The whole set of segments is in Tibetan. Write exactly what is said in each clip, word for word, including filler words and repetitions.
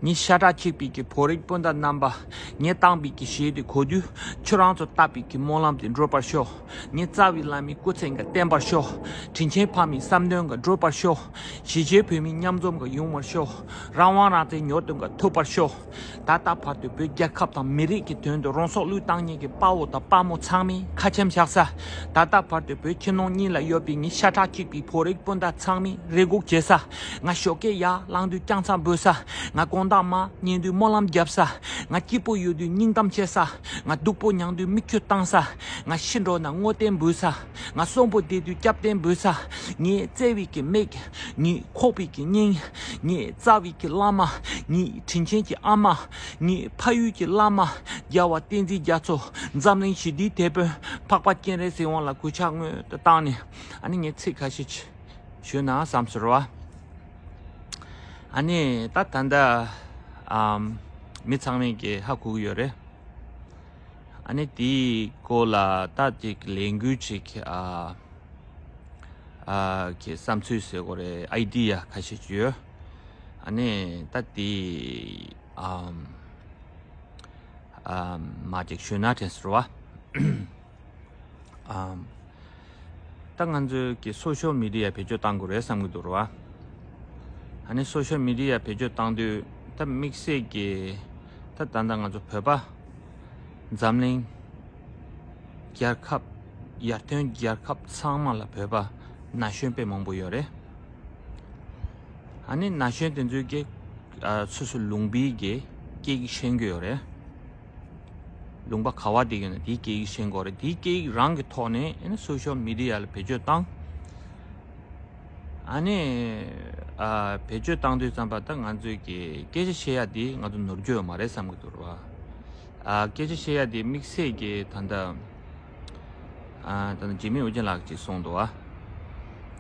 ངའི་ཤ་ཁྲག་གཅིག་པའི་གི་བོད་རིགས་སྤུན་ཟླ་རྣམ་པ། ངས་བཏང་བའི་གི་གཞས་དེ་གོ་དུས། ཁྱོད་རང་ཚོ་བཏབ་པའི་གི་སྨོན་ལམ་དེ་འགྲུབ་པར་ཤོག་ངའི་རྩ་བའི་བླ་མའི་སྐུ་ཚེ་འགའ་བརྟན་པར་ཤོག་དྲིན་ཆེན་ཕ་མའི་བསམ་དོན་འགའ་འགྲུབ་པར་ཤོག་གཞིས་བྱེས་བོད་མིའི་མཉམ་འཛོམས་འགའ་ཡོང་བར་ཤོག་རང་དབང་རང་བཙན་ཉོ་སྟོན་འགའ་ཐུབ་པར་ཤོག་ད་ལྟ་བར་དུ་བོད་རྒྱལ་ཁབ་དང་མི་རིགས་ཀྱི་དོན་དུ་རང་སྲོག་བློས་བཏང་མཁན་གྱི་དཔའ་བོ་དང་དཔའ་མོ་ཚང་མའི་ཁ་ཆེམས་བཞག་ས། ད་ལྟ་བར་དུ་བོད་ཕྱི་ནང་གཉིས་ལ་ཡོད་པའི་ངའི་ཤ་ཁྲག་གཅིག་པའི་བོད་རིགས་སྤུན་ཟླ་ཚང་མའི་རེ་སྒུག་བྱེད་ས། ང་ཞོགས་ཀས་ཡར་ལངས་དུས་རྐྱང་ཚ་འབོད་ས། ང་དགོང་དག་མར་ཉལ་དུས་སྨོན་ལམ་བརྒྱབ་ས། ང་སྐྱིད་པོ་ཡོད་དུས་སྙིང་གཏམ་བཤད་ས། ང་སྡུག་པོ་མྱངས་དུས་མིག་ཆུ་བཏང་ས། ང་ཤི་འགྲོ་ན་བསྔོ་རྟེན་འབུལ་ས། ང་གསོན་པོ་བསྡད་དུས་སྐྱབས་རྟེན་འབུལ་ས། ངའི་བརྩེ་བའི་གི་མིག་ངའི་ཁོག་པའི་གི་སྙིང་། ངའི་རྩ་བའི་གི་བླ་མ། ངའི་དྲིན་ཆེན་གྱི་ཨ་མ། ངའི་ཕ་ཡུལ་གྱི་བླ་མ། རྒྱལ་བ་བསྟན་འཛིན་རྒྱ་མཚོ། འཛམ་གླིང་ཞི་བདེའི་དེད་དཔོན། འཕགས་པ་སྤྱན་རས་གཟིགས་དབང་ལ་གུས་ཕྱག་སྔོན་དུ་བཏང་ནས། ཨ་ནི་ངས་ཚིག་ཁ་ཤས་ཅིག་ཞུས་ན་བསམ་ཟེར་བ། ཨ་ནི་ད་ད་ལྟ་ཨམ་མི་ཚང་མས་ཀྱི་ཧ་གོ་གི་ཡོད་རེད། ཨ་ནི་དེའི་སྐོར་ལ་ད་ཅིག་ལས་འགུལ་ཅིག་ཨ་ཨ་གི་བསམ་ཚུལ་ཟེར་དགོས་རེད། ཨའི་ཌི་ཡ་ཁ་ཤས་ཅིག་ཡོད། ཨ་ནི་ད་དེ་ཨམ་ཨམ་མ་ཅིག་ཞུས་ན་དྲན་ཟེར་བ། ཨམ། ད་ང་ཚོས་ཀྱི་སོ་ཤལ་མི་ཌི་ཡ་བེད་སྤྱོད་གཏང་དགོས་རེད་བསམ་གྱི་འདུག་ར་བ། ཨ་ནི་སོ་ཤལ་མི་ཌི་ཡ་བེད་སྤྱོད་གཏང་དུས་ད་དམིགས་བསལ་གྱི་ད་ད་ལྟ་ང་ཚོ་བོད་པ་འཛམ་གླིང་རྒྱལ་ཁབ་ཡར་ཐོན་རྒྱལ་ཁབ་ཚང་མ་ལ་བོད་པ་ན་གཞོན་དཔེ་མང་པོ་ཡོད་རེད། ཨ་ནི་ན་གཞོན་དེ་ཚོས་ཀྱི་ཨ་སོ་སོ་ལུང་པའི་གི་སྐད་ཡིག་ཤེས་ཀྱི་ཡོད་རེད། ལུང་པ་ག་བ་བསྡད་ཡོད་ན་དེའི་སྐད་ཡིག་ཤེས་དགོས་རེད། དེའི་སྐད་ཡིག་རང་གི་ཐོག་ནས་ཨ་ནི་སོ་ཤལ་མི་ཌི་ཡ་ལ་བེད་སྤྱོད་བཏང་། ཨ་ནི་ཨ་བེད་སྤྱོད་བཏང་དུས་ཙམ་པ་ད་ང་ཚོས་ཀྱི་སྐད་ཆ་བཤད་ཡ་དེ་ང་ཚོ་ནོར་རྒྱུ་ཡོད་མ་རེད་བསམ་གྱི་འདུག་ར་བ། ཨ་སྐད་ཆ་བཤད་ཡ་དེ་དམིགས་བསལ་གྱི་ད་ལྟ་ཨ་ད་ལྟ་འཇིགས་མེད་ཨོ་རྒྱན་ལགས་ཀྱིས་གསུངས་འདུག་བ།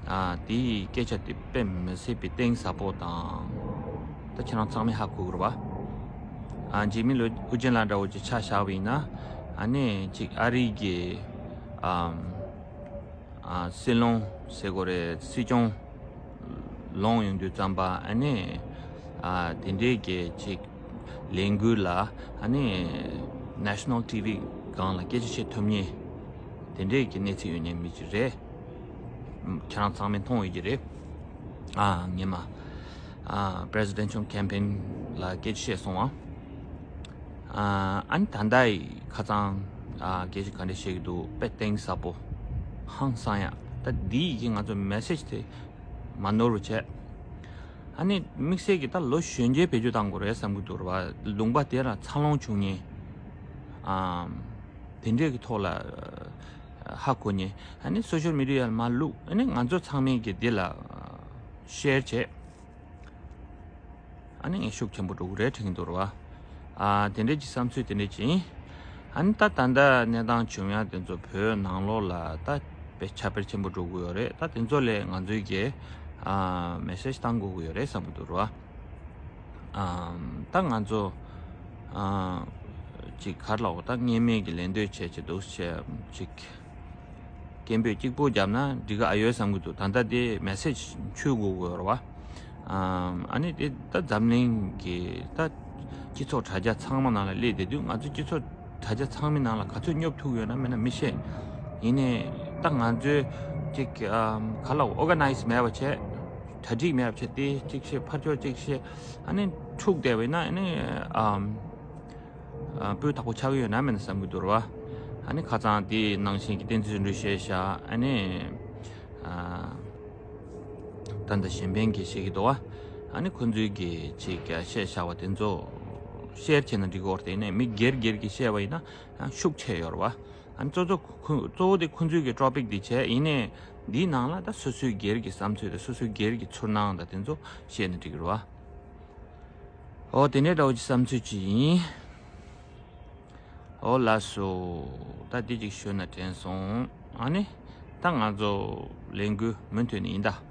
ཨ་དེའི་སྐད་ཆ་དེ་དཔེ་མི་སྲིད་པའི་གཏིང་ཟབ་པོ་དང་། ད་ཁྱེད་རང་ཚང་མས་ཧ་གོ་གི་རེད་བ། ཨ་འཇིགས་མེད་ཨོ་རྒྱན་ལགས་འདྲ་བོ་ཅིག་ཆ་བཞག་པ་ཡིན་ན། ཨ་ནི་ཅིག་ཨ་རི་གི་ཨམ་ཨ་སྲིད་བློན་ཟེར་དགོས་རེད། སྲིད་སྐྱོང་ལོངས་ཡོང་དུས་ཙམ་པ་ཨ་ནི་ཨ་དེ་འདྲའི་གི་ཅིག་ལས་འགུལ་ལ་ཨ་ནི་National T V སྒང་ལ་སྐད་ཆ་བཤད་ཐུབ་མཁན་དེ་འདྲའི་གི་གནས་ཚུལ་ཡོད་མཁན་མི་ཅིག་རེད། ཁྱེད་རང་ཚང་མས་མཐོང་ཡོད་ཀྱི་རེད། ཨ་ངས་མ་ཨ་Presidential Campaign ལ་སྐད་ཆ་བཤད་སོང་བ། ཨ་ཨ་ནི་ད་ལྟ་ཡི་ཁ་སང་ཨ་སྐད་ཆ་ག་འདྲ་བཤད་ཀྱི་འདུག་དཔེ་གཏིང་ཟབ་པོ། ཧང་སང་ཡ། ད་འདི་ཡི་གི་ང་ཚོ་message དེ་མ་ནོར་བ་བྱས། ཨ་ནི་དམིགས་བསལ་གྱི་ད་ལོ་གཞོན་སྐྱེས་བེད་སྤྱོད་བཏང་དགོས་རེད་བསམ་གྱི་འདུག་ར་བ། ལུང་པ་དེ་ལ་འཚར་ལོངས་བྱུང་མཁན། ཨམ། དེ་འདྲས་ཀྱི་ཐོག་ལ་ཧ་གོ་མཁན། ཨ་ནི་སོ་ཤལ་མི་ཌི་ཡ་ལ་མ་བླུག་ཨ་ནི་ང་ཚོ་ཚང་མས་ཀྱི་འདི་ལ་ཤེར་བྱས། ཨ་ནི་ངས་ཤུགས་ཆེན་པོ་འགྲོ་གི་རེད་དྲན་གྱི་འདུག་ར་བ། ཨ་དེ་འདྲས་ཀྱི་བསམ་ཚུལ་དེ་འདྲས་ཅིག་ཡིན། ཨ་ནི་ད་ད་ལྟ་གནས་སྟངས་བྱུང་ཡ་དེ་ཚོ་བོད་ནང་ལོགས་ལ་ད་དཔེ་ཁྱབ་སྤེལ་ཆེན་པོ་འགྲོ་གི་ཡོད་རེད། ད་དེ་ཚོ་ལས་ང་ཚོའི་གི་ཨ་message བཏང་དགོས་ཀྱི་ཡོད་རེད་བསམ་གྱི་འདུག་ར་བ། ཨམ། ད་ང་ཚོ་ཨ་ཅིག་ག་རེ་ལབ་དགོས། ད་ངེས་མེད་ཀྱི་ལད་ཟློས་བྱས་བྱས་འདུག་བྱས་ཅིག་སྐད་འབོད་གཅིག་པོ་བརྒྱབ་ན་འགྲིག་གི་ཨ་ཡོད་བསམ་གྱི་འདུག་ད་ལྟ་དེ་message འཁྱོལ་དགོས་དགོས་རེད་བ། ཨམ། ཨ་ནི་དེ་ད་འཛམ་གླིང་གི་ད་སྤྱི་ཚོགས་དྲ་རྒྱ་ཚང་མ་ནང་ལ་སླེབས་བསྡད་དུས་ང་ཚོ་སྤྱི་ཚོགས་དྲ་རྒྱ་ཚང་མའི་ནང་ལ་ག་ཚོད་སྙོབ་ཐུབ་ཡོད་ན་མེད་ན་མི་ཤེས། ཡིན་ནའི་ད་ང་ཚོས་ཅིག་ཨམ་ག་ལབ་དགོས། organize མེད་པ་བྱས། གྲ་སྒྲིག་མེད་པ་བྱས་ཏེ་གཅིག་བཤད་ཕར་ཕྱོགས་གཅིག་བཤད། ཨ་ནི་འཁྲུག་བསྡད་པ་ཡིན་ན་ཨ་ནི་ཨམ་ཨ་སྤུས་དག་པོ་ཆགས་ཀྱི་ཡོད་ན་མེད་ན་བསམ་གྱི་འདུག་ར་བ། ཨ་ནི་ཁ་སང་དེ་ནང་བཞིན་གྱི་བསྟན་འཛིན་རིག་འཛིན་བཤད་བཞག་ཨ་ནི་ཨ་ད་ལྟ་གཞན་ཕན་གྱི་བཤད་ཀྱི་འདུག་བ། ཨ་ནི་ཁོ་ཚོའི་གི་ཅིག་བཤད་བཞག་པ་དེ་ཚོ་ཤེར་བྱས་ན་འགྲིག་གི་ཡོད་རེད། ཡིན་ནའི་མི་སྒེར་སྒེར་གྱིས་བཤད་པ་ཡིན་ན་ཡང་ཤུགས་ཆེ་ཡོད་རེད་བ། ཨ་ནི་གཙོ་གཙོ་ཁོ་གཙོ་བོ་དེ་ཁོ་ཚོའི་གི་topic དེ་བྱས། ཡིན་ནའི་འདིའི་ནང་ལ་ད་སོ་སོའི་སྒེར་གྱི་བསམ་ཚུལ་དང་སོ་སོའི་སྒེར་གྱི་ཚོར་སྣང་དང་དེ་ཚོ་བཤད་ན་འགྲིག་གི་རེད་བ། ཨོ་དེ་འདྲའི་འདྲ་བོ་ཅིག་བསམ་ཚུལ་ཅིག་ཡིན། ཨོ་ལགས་སོ། ད་འདི་ཅིག་ཞུས་ན་དྲན་སོང་། ཨ་ནི་ད་ང་ཚོ་ལས་འགུལ་མུ་མཐུད་ནས་ཡིན་ད།